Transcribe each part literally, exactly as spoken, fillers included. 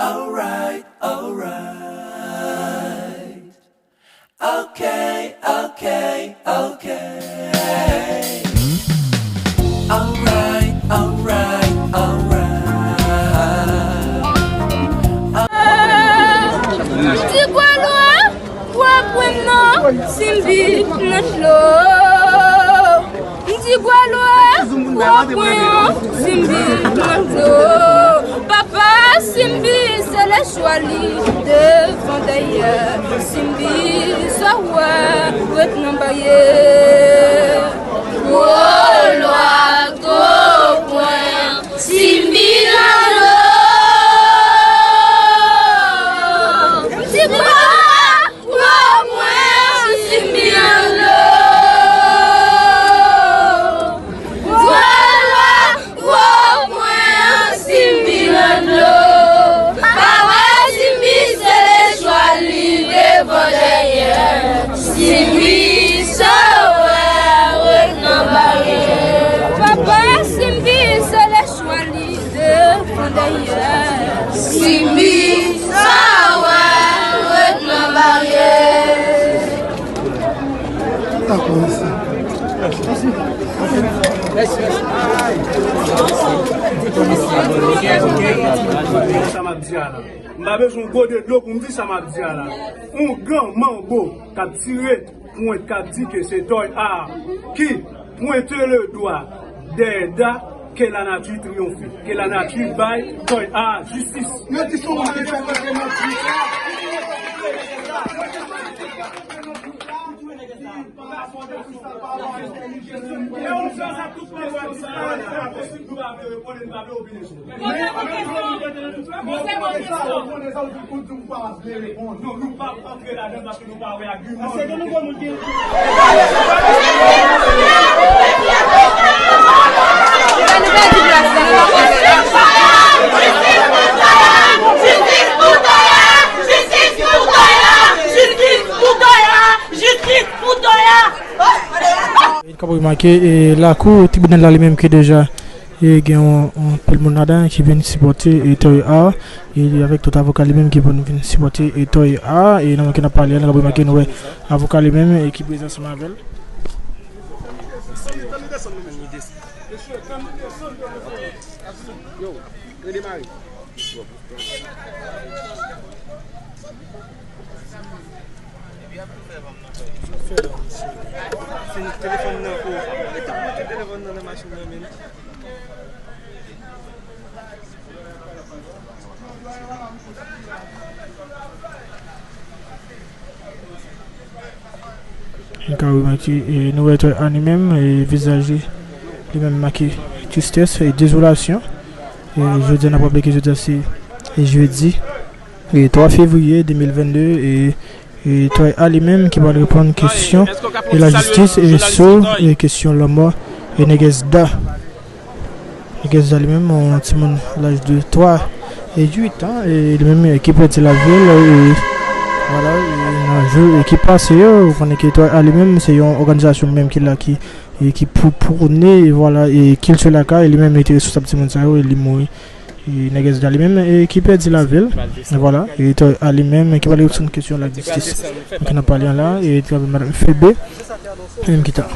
Alright, alright. Okay, okay, okay. Alright, alright, alright. Ti gwo lwa, gwo pwen nan, Simbi nan dlo. M di gwo lwa, gwo pwen an, Simbi nan dlo. Papa Simbi, se lechwa li devan dèyè. Simbi, sa w wè, ret nan baryè. Gwo lwa, gwo pwen an, Simbi nan dlo. M di gwo lwa, gwo pwen an, Simbi nan dlo. Gwo lwa, gwo pwen an, Simbi nan dlo. Papa Simbi, se lechwa li devan dèyè. Simbi, sa w wè, ret nan baryè. Papa Simbi, se lechwa li devan dèyè. Simbi, sa w wè, ret nan baryè. Sa m ap di a la. M pa bezwen yon gode dlo pou m di sa m ap di a la. Yon gran manbo k ap tire pwent k ap di ke se Toy Art ki pwente le dwa dèyè Da, ke la nati triyonfe, ke la nati bay Toy Art jistis. Yo di se yon moun ki fè manje nan twi. Jistis pou Toya! N ka remake, e, lakou tribinal la li menm ki deja, e, gen yon, yon pil moun ladan ki vin sipòte, e, Toya, e, avèk tout avoka li menm ki pou vin sipòte, e, Toya, e, nan moman ke n ap pale a, n ka remake nou wè avoka li menm, e, ki prezan ansanm avè l. Yo, redemare. Se telefòn nan, o. Li t ap mete telefòn nan nan machin nan menm. Nou ka remake, e, nou wè Toya li menm, e, vizaj li, li menm make tristès e dezolasyon. E, jodi a, n ap raple ke jodi a se, e, jedi, e, twa fevriye de mil vennde, e, e, Toya li menm ki pral reponn kesyon e lajistis, e, sou, e, kesyon lanmò, e, nègès Da. Nègès Da li menm, yon timoun laj de twa e uit an, e li menm, e, ki pèdi lavi l, e, vwala, e, nan jou, e, ki pase yo, ou konnen ke Toya li menm, se yon òganizasyon menm ki la, ki, e, ki pou pwone, e, vwala, e, kilti lakay, e li menm, li te responsab timoun sa yo, e li mouri. E, nègès Da li menm, e, ki pèdi lavi l, e, vwala, e, Toya li menm, ki pral reponn kesyon lajistis. Donk, n ap pale an la, e, travè madanm Febe, menm ki ta.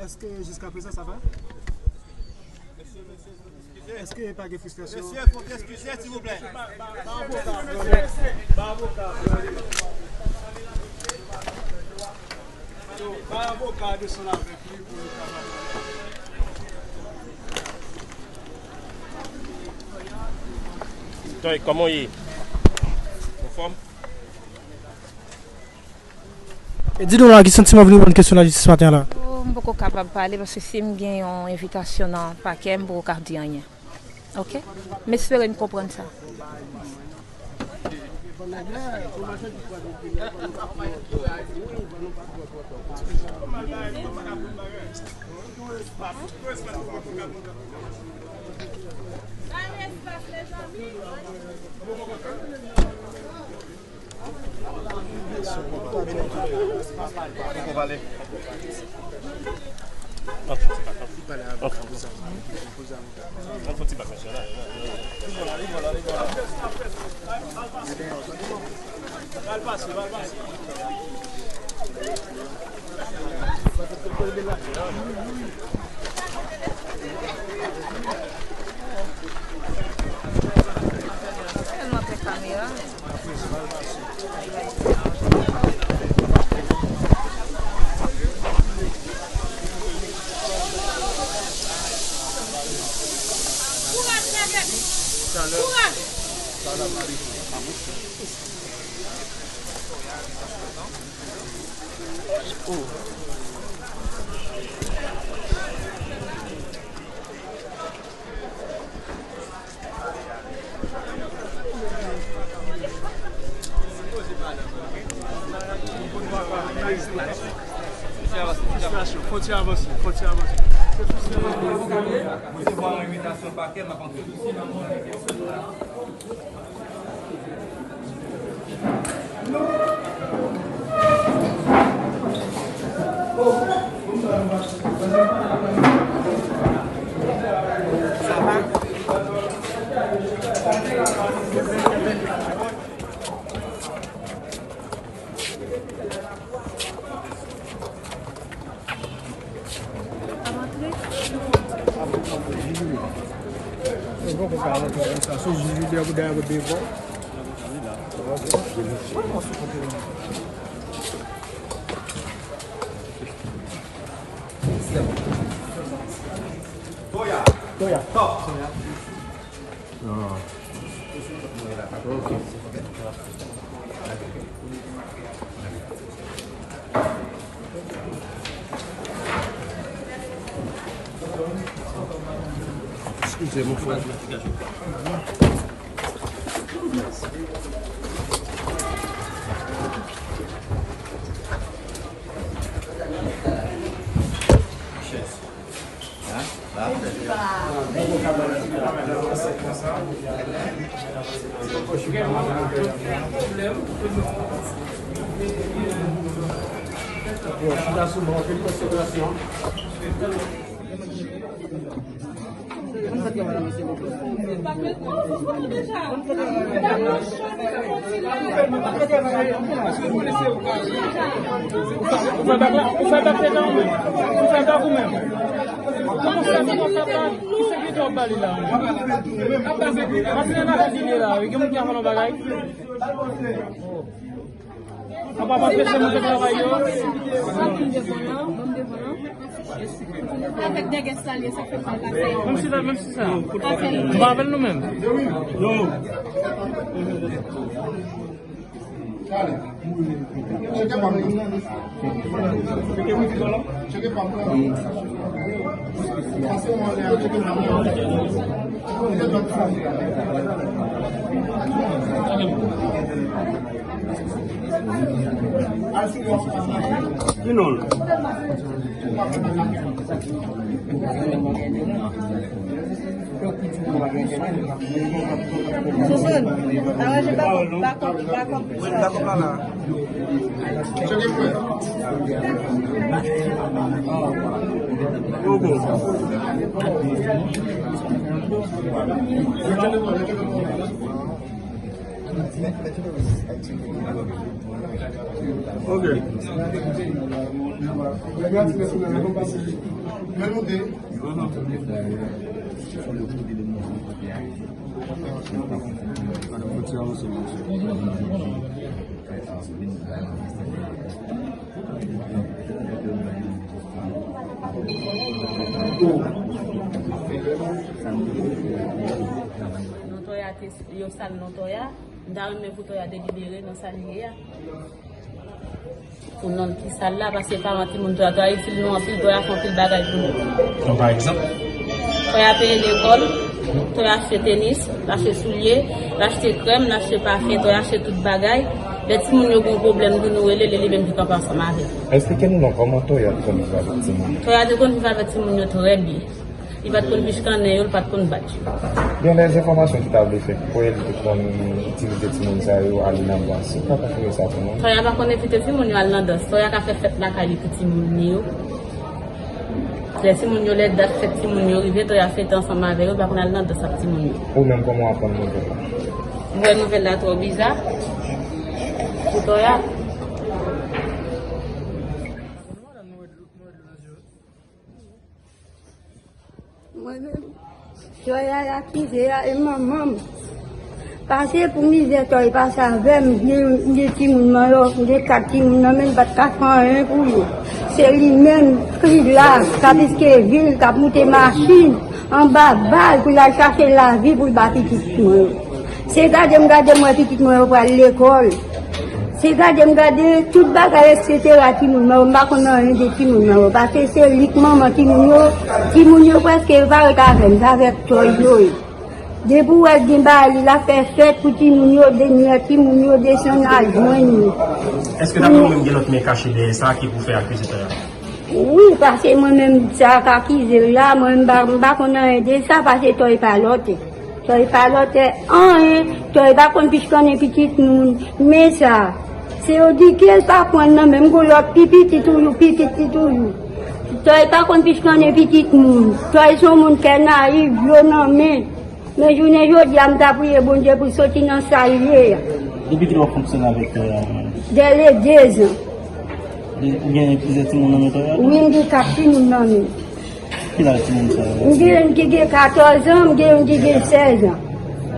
Èske jiskaprezan sa va? Èske pa gen fristrasyon? Mesye, fò w eskize, silvouplè. Ba avoka, ba avoka. Ba avoka desann avèk li pou nou ka pale. Toy, kòman w ye? Anfòm? E di nou la, ki santiman w vin reponn kesyon lajistis maten an la? Oh, m poko kapab pale, paske si m gen yon envitasyon nan pakè, m poko ka di anyen. Oke? M espere n konprann sa. Pale avèk avoka. Pale avèk avoka. Al fè ti bak, mesye, la. Tèlman pè kamera. Kouraj, Kevin! Kouraj! Fò ti avanse, fò ti avanse. Resevwa yon envitasyon pakè, m ap antre. Ou poko ka rantre konsa. Se jis videyo pou dèyè pou devan. Toya. Toya. Top. Ah. Ok. Excusez-moi, frère. Ou fè bak la? Ou fè bak la ou menm? Ou fè bak ou menm? Kòman sa, kòman sa pa? Ki sekirite w ap ba li la? Ap ba sekirite. Paske nan afè ki li ye la, wi, gen moun ki ap fè yon bagay. Sa p ap anpeche moun fè travay yo. Avèk dègès la, li sa fè mal pase. Menm si la, menm si sa. M pa avè l nou menm. Sousoun, aranje bakòp, bakòp, bakòp. Ok. Non, Toya te, yo sal non Toya. M ta renmen pou Toya te libere nan sa li ye a. Pou nonm ki sal la, paske paran timoun Toya, Toya itil nou anpil, Toya fè anpil bagay pou nou. Kon pa egzanp? Toya peye lekòl, Toya achte tenis, l achte soulye, l achte krèm, l achte pafen, Toya achte tout bagay. Lè timoun yo gen yon pwoblèm, pou nou rele, li, li menm ki kanpe ansanm avè nou. Esplike nou non, kòman Toya te konn viv avèk timoun? Toya te konn viv avèk timoun yo trè byen. Li pa t konn pichkannen yo, li pa t konn bat yo. Gen de enfòmasyon ki ta vle fè kwè li te konn itilize timoun sa yo ale nan bwa. Si w ka konfime sa pou nou. Toya pa konn envite timoun yo al nan dans. Toya ka fè fèt lakay li pou timoun li yo. Lè timoun yo, lè dat fèt timoun yo rive, Toya fete ansanm avè yo, pa konn al nan dans ak timoun yo. Ou menm, kòman w aprann nouvèl la? Mwen wè nouvèl la twò biza pou Toya. Mwen menm, Toya y akize a e manman m. Pase pou mizè Toy pase avè m, m gen, m gen timoun Mayòk, m gen kat timoun nan men l, m pa t ka fè anyen pou yo. Se li menm ki la, k ap eskeve l, k ap moute machin anba bal pou l al chache lavi pou l ba pitit mwen yo. Se gade m gade m wè pitit mwen yo pral lekòl. Se gade m gade tout bagay, etsetera, timoun mwen yo, m pa konn anyen de timoun mwen yo. Paske se li k manman timoun yo, timoun yo prèske yo pa ret avè m, se avèk Toy yo ye. Depi w wè l gen bagay li, l ap fè fèt pou timoun yo, denyè timoun yo desann al jwenn li. Èske daprè ou menm gen lòt men kache dèyè sa ki pou fè akize Toya? Wi, paske mwen menm sa k akize l la, mwen m pa, m pa konn anyen de sa, paske Toy pa lòtè. Toy pa lòtè anyen, Toy pa konn pichkannen pitit moun. Men sa, se yo di ke l pa pran nan menm gon lòt pi piti toujou, pi piti toujou. Toy pa konn pichkannen pitit moun. Toy se yon moun kè nayiv, dlo nan men. Men jounen jodi a, m ta priye Bondye pou l soti nan sa l ye a. Depi kilè w ap fonksyone avèk Toya? Dè le dezan. Ou gen plizyè timoun nan men Toya? Wi, m gen kat timoun nan men. Ki laj timoun sa yo? M gen youn ki gen katòz an, m gen youn ki gen sèz an.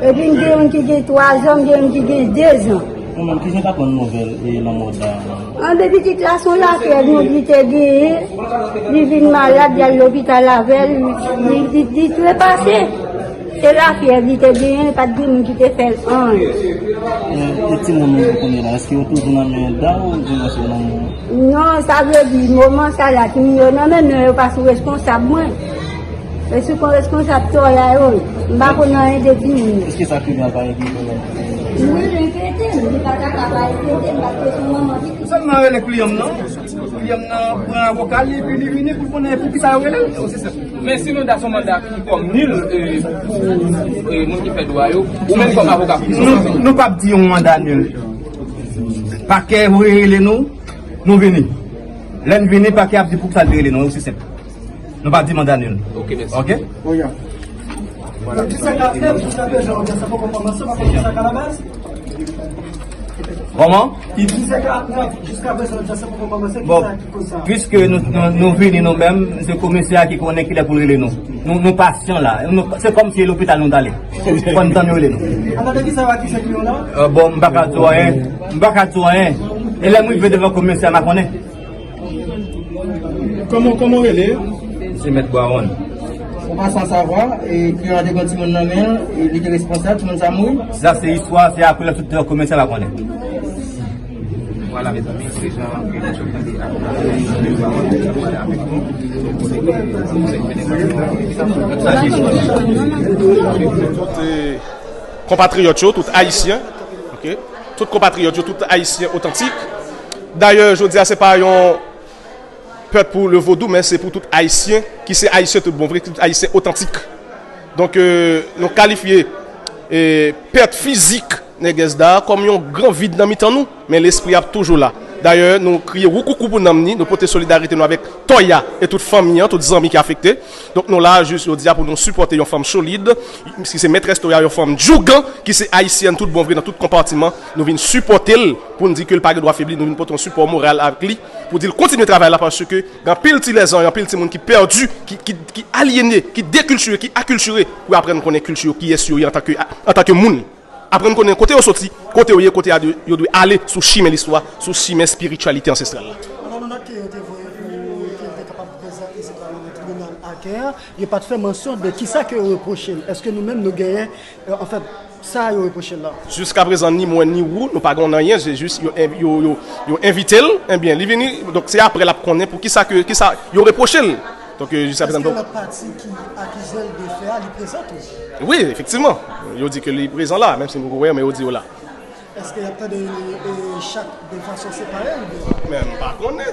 Epi m gen youn ki gen twa zan, m gen youn ki gen de zan. Ou menm, kijan w t aprann nouvèl e lanmò Da a? Anben, pitit la se yon lafyèv nou li te genyen. Li vin malad, li al lopital avè l, li, li, li trepase. Se lafyèv li te genyen, pa t gen moun ki te fè l anyen. E, e timoun ou konnen la, èske yo toujou nan men Da oubyen èske yo nan men... Non, sa vle di, moman sa la, timoun yo nan men, men yo pa sou responsab mwen. E sou kon responsab Toya yo, m pa konn anyen de timoun yo. Èske sa tribinal pa enkyete w? Wi, li enkyete m, li pa ta ka pa enkyete m, paske se manman ki... Sèlman rele kliyan m nan. Kliyan m nan pran avoka l, epi li vini pou l konnen poukisa yo rele l. Se senp. Men si nou da se yon manda ki kòm nil, e, pou, e, moun ki fè dwa yo, ou menm kòm avoka, pou ki sa? Nou, nou p ap di yon manda nil. Pakè rele nou, nou vini. Lè n vini, pakè ap di poukisa l te rele nou, osi senp. Nou pa di manda nil. Ok, mèsi. Ok? Wi. Vwala. Kòman? Li di sèt a nèf, jiska prezan, sa poko kòmanse, bon, kisa ki koz sa? Piske nou, nou, nou vini nou menm, se komisè a ki konnen kilè pou l rele nou. Nou, nou pasyan la. Nou, se kòmsi e lopital nou t ale. Fò n tann yo rele nou. Atande, kisa w akize kliyan w la? Euh, bon, m pa ka di w anyen. M pa ka di w anyen. E lè m rive devan komisè a, m a konnen. Kòman, kòman w rele? Se Mèt Bwawon. Ou pa san savwa, e kliyan an te gen timoun nan men l, e li te responsab, timoun sa mouri? Sa se istwa, se apre lè tout komisè la konnen. Vwala, mezanmi, se jan ke nou sot tande a. Tout konpatriyòt yo, tout ayisyen, ok? Tout konpatriyòt yo, tout ayisyen otantik. Dayè, jodi a, se pa yon pèt pou le vodou, men se pou tout ayisyen ki se ayisyen tout bon vre, tout ayisyen otantik. Donk, euh, nou kalifye, euh, pèt fizik Nègès Da kòm yon gran vid nan mitan nou, men lespri ap toujou la. Dayè, nou kriye woukoukou pou nanm ni, nou pote solidarite nou avèk Toya e tout fanmi an, tout zanmi ki afekte. Donk, nou la jis jodi a pou nou sipòte yon fanm solid, ki se mètrès Toya, yon fanm djougan, ki se ayisyèn tout bon vre nan tout konpatiman. Nou vin sipòte l pou n di ke l pa gen dwa febli, nou vin pote yon sipò moral avèk li, pou di l kontinye travay la, paske gen anpil ti lèzan, gen anpil timoun ki pèdi, ki, ki, ki alyene, ki dekiltire, ki akiltire, pou aprann konnen kilti yo, kiyès yo ye antanke, antanke moun. Aprann konnen kote yo soti, kote yo ye, kote yo dwe, yo dwe ale sou chimen listwa, sou chimen espirityalite ansestral la. Alò, nou note ke yo te voye pou ke l te kapab prezante se nan tribinal a Kè, yo pa t fè mansyon de kisa ke yo repwoche l. Èske nou menm nou genyen, euh, anfèt, sa yo repwoche l la? Jiskaprezan, ni mwen ni ou, nou pa gen anyen, se jis yo, yo, yo, yo envite l, ebyen, li vini, donk se apre l ap konnen pou kisa ke, kisa yo repwoche l. Donk, euh, jiskaprezan, donk. Èske lòt pati ki akize l de fè a, li prezan tou? Wi, efektivman. Yo di ke li prezan la, menm si nou wè, men yo di yo la. Èske y ap tande, euh, chak de fason separe oubyen? Men m pa konnen.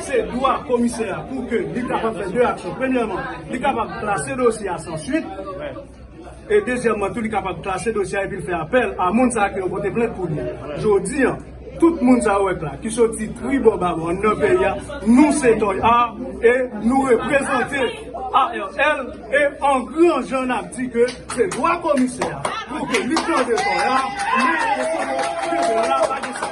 Se dwa komisè a pou ke li kapab fè de aksyon. Premyèman, li kapab klase dosye a san swit. E dezyèmman tou, li kapab klase dosye a epi l fè apèl a moun sa a ke yo pote plent pou li. Jodi a, tout moun sa yo wè k la, ki soti tribò babò anndan peyi a, nou se Toy Art e nou reprezante A R L e an gran jan n ap di ke se dwa komisè a pou ke li tande Toy Art, men ke la pa gen sa.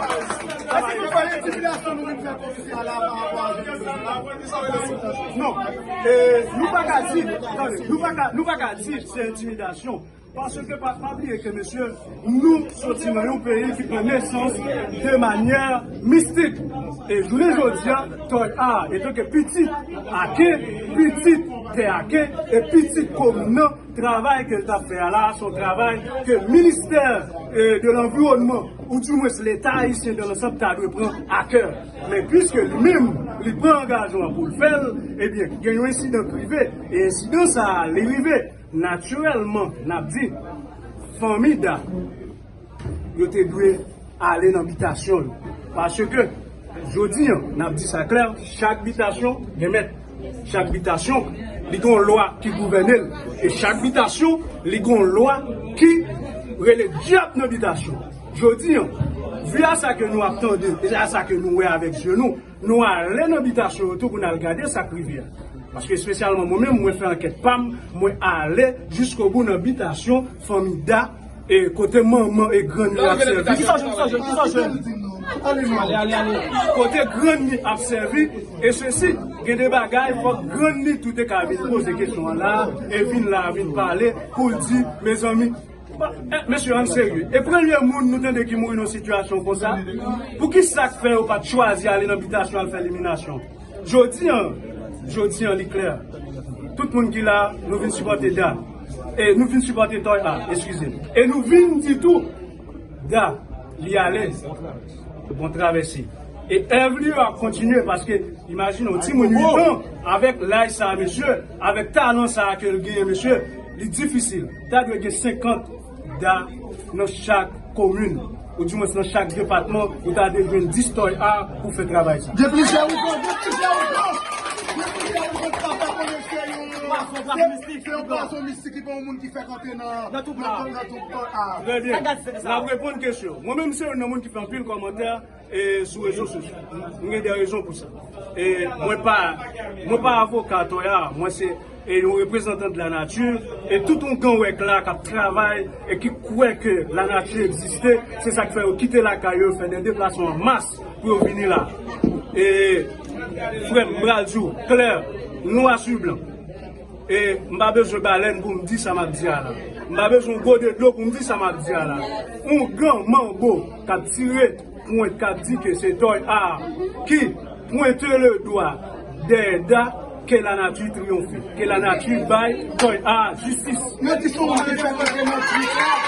Non, e, nou pa ka di, tande, nou pa ka, nou pa ka di se entimidasyon. Paske pa, pa bliye ke, mesye, nou soti nan yon peyi ki pran nesans de manyè mistik. E jounen jodi a, Toy Art, etanke pitit Ake, pitit tè Ake, e pitit komin nan, travay ke l t ap fè a la, se yon travay ke ministè, e, de lanviwònman, oudimwens Leta ayisyen dan lansanm ta dwe pran a kè. Men piske li menm, li pran angajman pou l fè l, ebyen, gen yon ensidan k rive. E ensidan sa a, li rive natirèlman, n ap di, fanmi Da, yo te dwe ale nan bitasyon yo. Paske, jodi a, n ap di sa klè, chak bitasyon gen mèt. Chak bitasyon, li gen yon lwa ki gouvène l. E chak bitasyon, li gen yon lwa ki rele dyab nan bitasyon. Jodi a, vi a sa ke nou ap tande, e a sa ke nou wè avèk zye nou, nou ale nan bitasyon yo tou pou n al gade sa k rive a. Paske espesyalman mwen menm, mwen fè ankèt pa m, mwen ale jiskobou nan bitasyon fanmi Da, e kote manman e grann li ap sèvi. Ki sa jwenn, ki sa jwenn, ki sa jwenn? Ale, ale, ale. Kote grann li ap sèvi, e sesi, gen de bagay, fòk grann li tou te ka vin poze kesyon an la, e vin la, vin pale, pou l di, mezanmi, pa, e, mesye, ann serye. E premye moun nou tande ki mouri nan sitiyasyon konsa, pou ki sa k fè yo pa t chwazi ale nan bitasyon al fè liminasyon? Jodi a, jodi a li klè. Tout moun ki la, nou vin sipòte Da. E nou vin sipòte Toy Art, eskize m. E nou vin di tou, Da, li ale. Bon travèse. E èv li yo ap kontinye paske, imajine yon timoun uit an, avèk laj sa a, mesye, avèk talan sa a ke l genyen, mesye, li difisil. Ta dwe gen senkant Da nan chak komin, oudimwens nan chak depatman, ou ta dwe jwenn dis Toy Art pou fè travay sa. Gen plizyè ougan, gen plizyè ougan. Gen plizyè ougan, papa konnen se yon, se yon pwason mistik, se yon pwason mistik ki pa yon moun ki fèk antre nan, nan twoup la, nan twoup Toy Art. Trè byen. N ap reponn kesyon. Mwen menm, se youn nan moun ki fè anpil kòmantè e sou rezo sosyo. M gen de rezon pou sa. E mwen pa, mwen pa avoka Toy Art, mwen se, e, yon reprezantan de la nature, e tout yon gang wè k la k ap travay e ki kwè ke la nature egziste, se sa k fè yo kite lakay yo, fè de deplasman an mas pou yo vini la. E frè m, m pral di w klè, nwa sou blan. E m pa bezwen balèn pou m di sa m ap di a la. M pa bezwen yon gode dlo pou m di sa m ap di a la. Yon gang manbo k ap tire pwent k ap di ke se Toy Art ki pwente le dwa dèyè Da, ke la nature triomphe, ke la nature bay Toy Art jistis. Yo di se yon moun ki fè kòte nan twoup la.